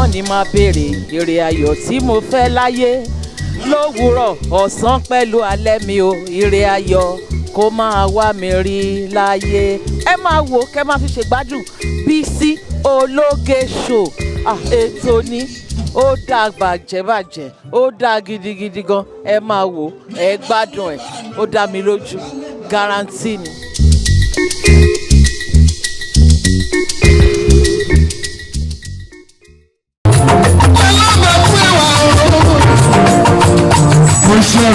Lójoojúmọ́ ni máa béèrè ire ayọ̀ tí mo fẹ́ láyé, lówùúrọ̀, ọ̀sán pẹ̀lú alẹ́ mi o, ire ayọ̀ kó máa wá mi rí láyé. Ẹ máa wò, kẹ́ máa fi ṣègbádùn Bísí Ológe Show. Ah, ètò ni ó dáa bàjẹ́bàjẹ́, ó dáa gidigidi gan. Ẹ máa wò, ẹ gbádùn ẹ, ó dá mi lójú, guarantee ni. Mo ṣe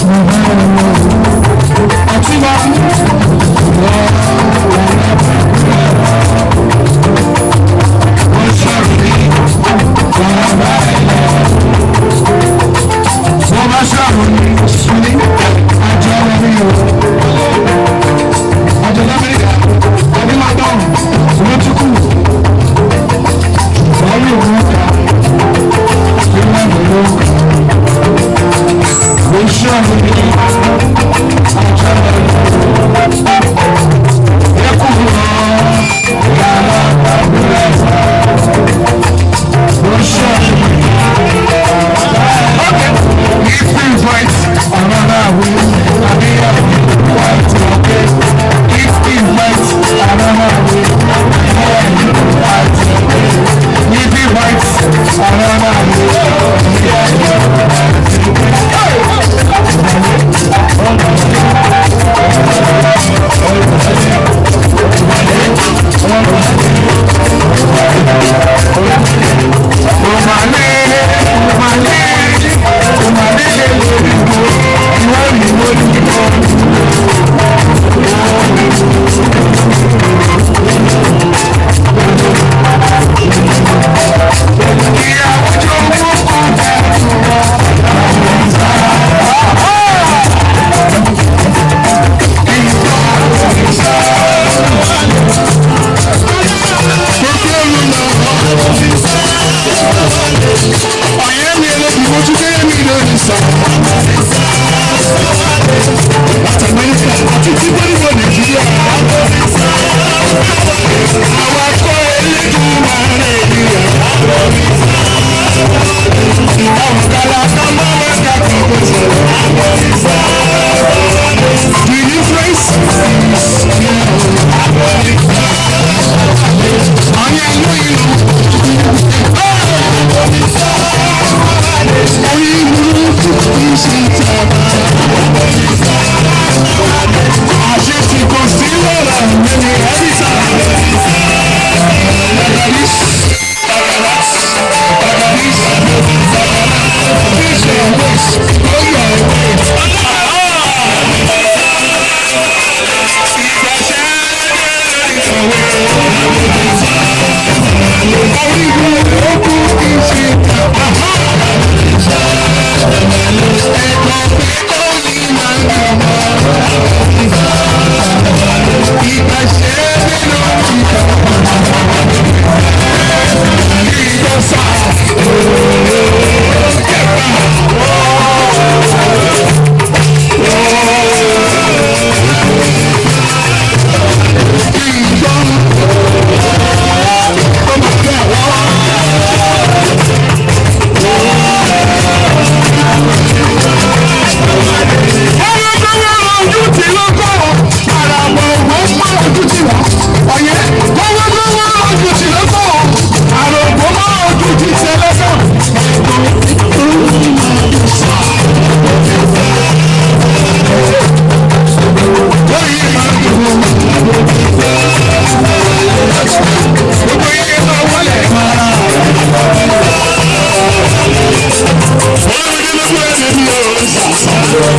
mo bá ẹ lọ àti wá mo ṣe mo bá ẹ lọ mo bá ṣàrò ní àjọ mi o, àjọ lamẹ́ríkà adémádọ́n lójúkù wọ́n yóò mú ká ìlànà lóko. Mo ṣe àjọ ẹkùn yàrá àbúrò. Mo ṣe okay. If we fight another way, I be quite okay. If we fight another way, I be quite okay. If we fight another way, Ọ̀yẹ́ mi ẹlẹ́bi mojú kéré mi lórí sọ. Láti Amẹ́ríkà àti tí gbóríwò Nàìjíríà. Àwọn akọ́ elédùn máa ń rẹ̀ ní rẹ̀. Àwọn kàlà kan máa ń ká kan kó sọ̀rọ̀. The difference is clear. Ọ̀yẹ́ ìlú ìlú. Orí burúkú kì í ṣe tàbá. Àṣẹ tí kò sí lọ́la nínú ẹ́dítà. Bàbárí, bàbárí, bàbárí, fish your waist, go your way. Ìgbàṣẹ́ ìkọ̀wé. Orí burúkú kì í ṣe tàbá. Ẹ̀kọ́ pé kò ní máa ń gbọmọ. Ìgbàṣẹ́ nínú ìkọ̀. Ìgbọ̀nsá. Ìgbọ̀n. Kọ́wọ́kọ́wọ́ ojú ti lọ́kọ̀, àràmọ̀ òwò mọ́ ojú ti wọ́n. Ọ̀yẹ́ kọ́wọ́kọ́wọ́ ojú ti lọ́kọ̀, àrògbó mọ́ ojú ti tẹ lọ́kọ̀. Lórí máa ń dùn. Gbogbo yẹn máa wọlé máa. Olùdíje ló gbé ẹni mi ò.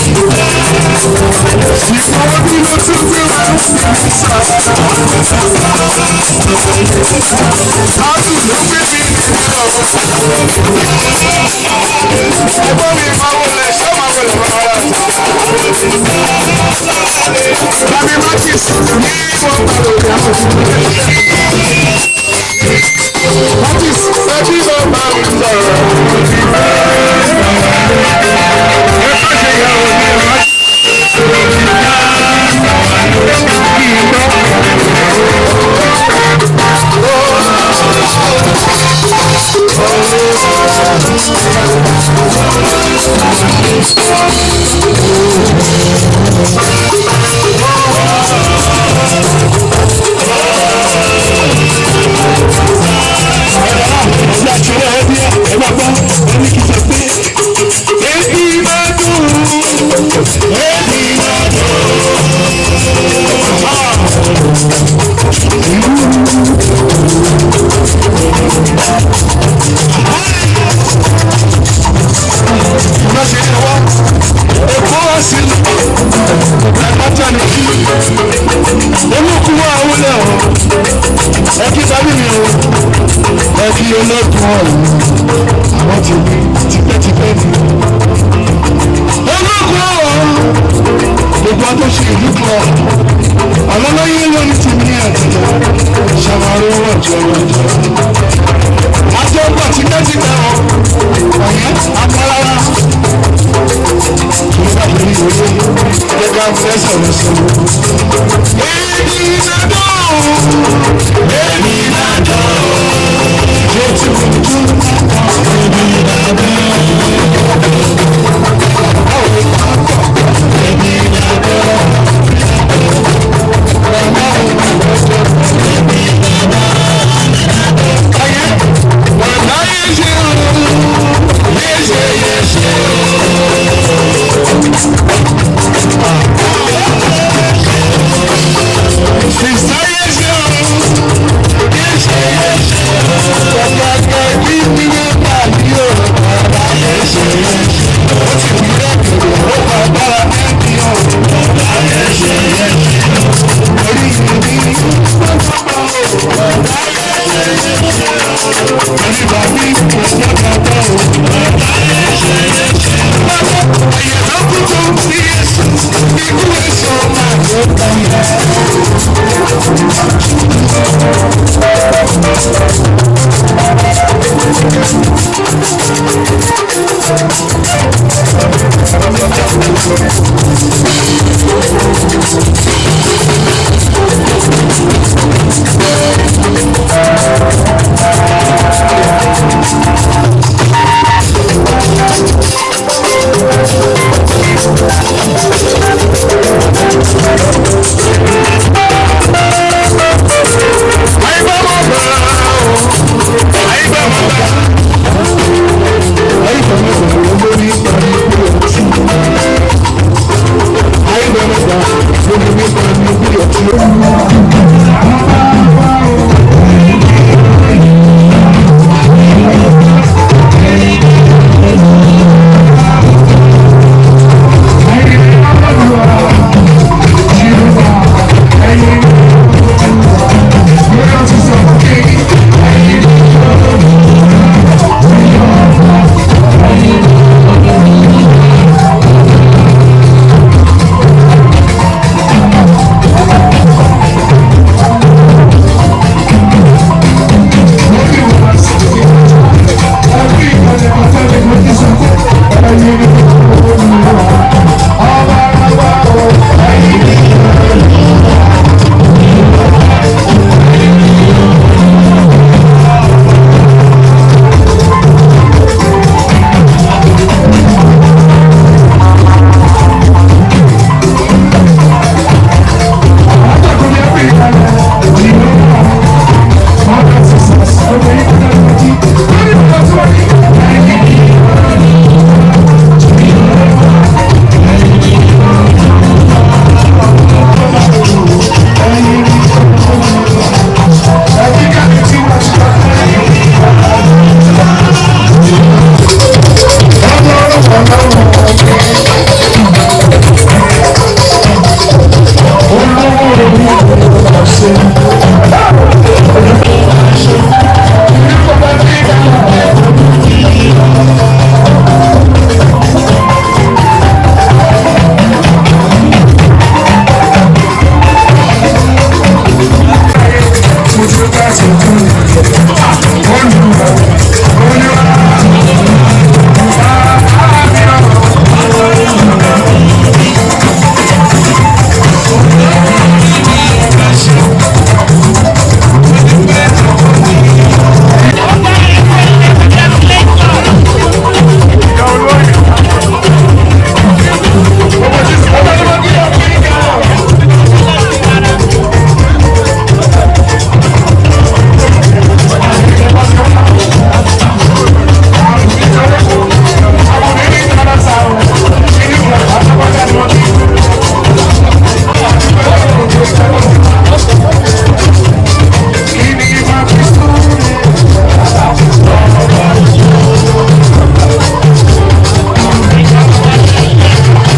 Mo ti ká sí.